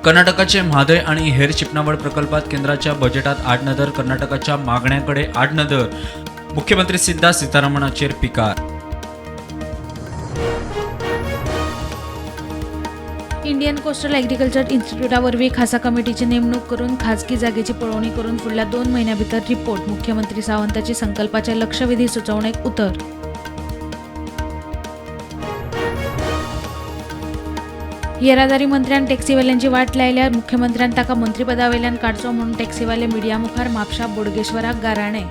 कर्नाटकाचे म्हादय आणि हेर शिंपणावळ प्रकल्पात केंद्राच्या बजेटात आडनदर. कर्नाटकाच्या मागण्याकडे आडनदर. मुख्यमंत्री सिद्धा सीतारामनाचेर पिकार. इंडियन कोस्टल ॲग्रिकल्चर इन्स्टिट्यूटा वरवीं खासा कमिटीची नेमणूक करून खाजगी जागेची पळोवणी करून फुडल्या 2 म्हयन्यां भितर रिपोर्ट. मुख्यमंत्री सावंताची संकल्पाच्या लक्षवेधी सुचोवणेक उतर. येरादारी मंत्र्यान टॅक्सीवाल्यांची वाट लायल्यार मुख्यमंत्र्यान ताका मंत्रीपदावेल्यान काडचो म्हणून टॅक्सीवाले मिडिया मुखार म्हापशा बोडगेश्वराक गाराणें.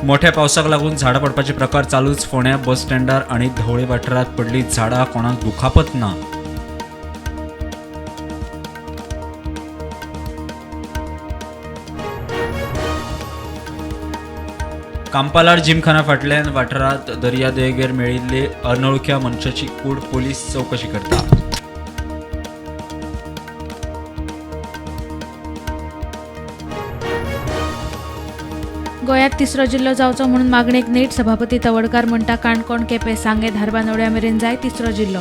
मोठ्या पावसाक लागून झाडां पडपाचे प्रकार चालूच. फोंड्या बस स्टँडार आनी धवळे वाठारांत पडली झाडां. कोणाक दुखापत ना. कांपालार जिमखाना फाटल्यान वाठारांत दर्यादेगेर मेळिल्ली अनोळख्या मनशाची कूड. पोलीस चवकशी करता. गोंयांत तिसरो जिल्लो जावचो म्हणून मागणेक नेट. सभापती तवडकार म्हणटा काणकोण, केपें, सांगें, धारबांदोड्या मेरेन जाय तिसरो जिल्लो.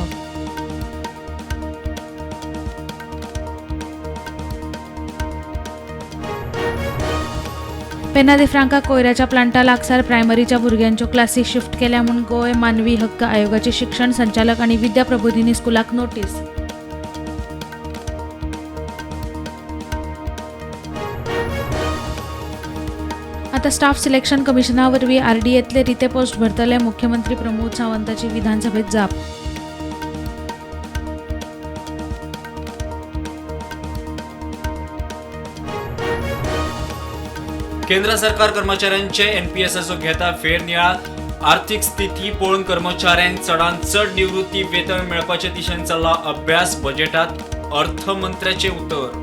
पेना दे फ्रांका कोयराच्या प्लांटा लागसार प्रायमरीच्या भुरग्यांच्यो क्लासी शिफ्ट केल्या म्हूण गोंय मानवी हक्क आयोगाचे शिक्षण संचालक आनी विद्या प्रबोधिनी स्कुलाक नोटीस. आता स्टाफ सिलेक्शन कमिशना वरवीं आरडीएतले रिते पोस्ट भरतले. मुख्यमंत्री प्रमोद सावंताची विधानसभेत जाप. केंद्र सरकार कर्मचाऱ्यांचे एनपीएसाचो घेता फेरनियाळ. आर्थिक स्थिती पळोवन कर्मचाऱ्यांक चडांत चड निवृत्ती वेतन मेळपाचे दिशेन चल्ला अभ्यास. बजेटात अर्थमंत्र्याचे उतर.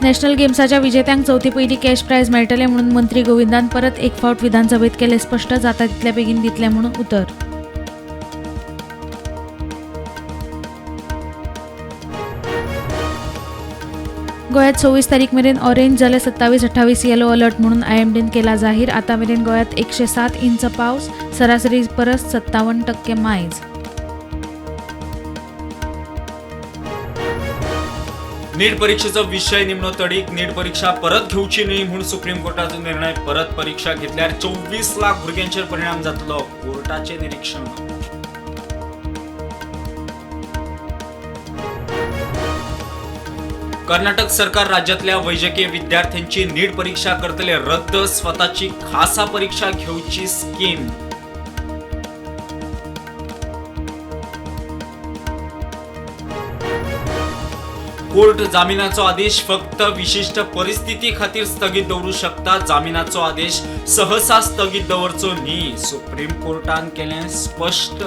नॅशनल गेम्साच्या विजेत्यांक चवथी पयली कॅश प्रायज मेळटलें म्हणून मंत्री गोविंदान परत एक फावट विधानसभेत केलें स्पश्ट. जाता तितल्या बेगीन दितले म्हणून उतर. गोंयांत 26 तारीख मेरेन ऑरेंज जाल्यार 27, 28 येलो अलर्ट म्हणून आयएमडीन केला जाहीर. आतां मेरेन गोंयांत 107 इंच पावस, सरासरी परस 57% मायज. नीट परीक्षेचो विषय निमणो तडीक. नीट परीक्षा परत घेवची न्हय म्हूण सुप्रीम कोर्टाचो निर्णय. परत परीक्षा घेतल्यार 24 लाख भुरग्यांचेर परिणाम जातलो. कोर्टाचे निरीक्षण. कर्नाटक सरकार राज्यातल्या वैजकीय विद्यार्थ्यांची नीट परीक्षा करतले रद्द. स्वतःची खासा परीक्षा घेवची स्कीम. कोर्ट जामिनाचो आदेश फक्त विशिष्ट परिस्थिती खातीर स्थगीत दवरू शकता. जामिनाचो आदेश सहसा स्थगीत दवरचो न्ही. सुप्रीम कोर्टान केलें स्पश्ट.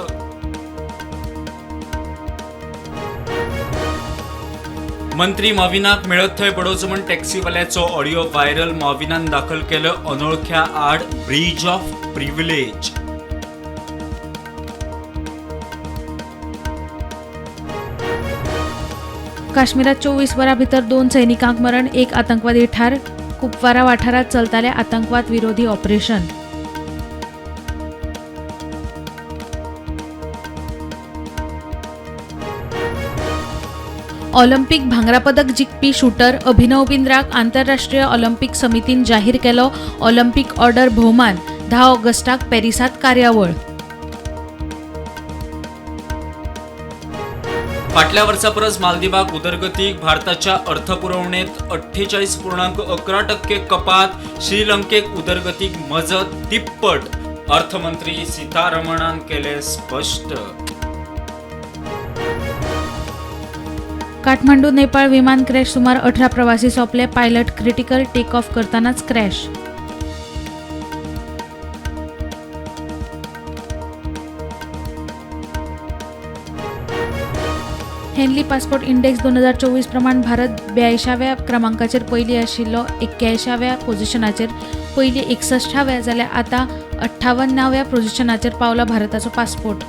मंत्री मॉविनाक मेळत थंय बडोवचो म्हूण टॅक्सीवाल्याचो ऑडियो व्हायरल. मॉविनान दाखल केलो अनोळख्या आड ब्रीच ऑफ प्रिव्हिलेज. काश्मीरात 24 वरां भितर 2 सैनिकांक मरण, 1 आतंकवादी ठार. कुपवारा वाठारांत चलतालें आतंकवाद विरोधी ऑपरेशन. ऑलिम्पिक भांगरा पदक जिखपी शूटर अभिनव बिंद्राक आंतरराष्ट्रीय ऑलिम्पिक समितीन जाहीर केलो ऑलिम्पिक ऑर्डर भोवमान. 10 ऑगस्टाक पॅरिसांत कार्यावळ. फाटल्या वर्सा परस मालदिवाक उदरगतीक भारताच्या अर्थपुरवणेत 48.11% कपात. श्रीलंकेक उदरगतीक मजत तिप्पट. अर्थमंत्री सीतारमणान केलें स्पश्ट. काठमांडू नेपाळ विमान क्रॅश, सुमार 18 प्रवासी सोंपले. पायलट क्रिटिकल, टेक ऑफ करतनाच क्रॅश. हेनली पासपोर्ट इंडेक्स 2024 प्रमाण भारत 82व्या क्रमांकाचेर पयलीं आशिल्लो 81व्या पोझिशनाचेर, पयलीं 61व्या जाल्यार आतां 58व्या पोझिशनाचेर पावला भारताचो पासपोर्ट.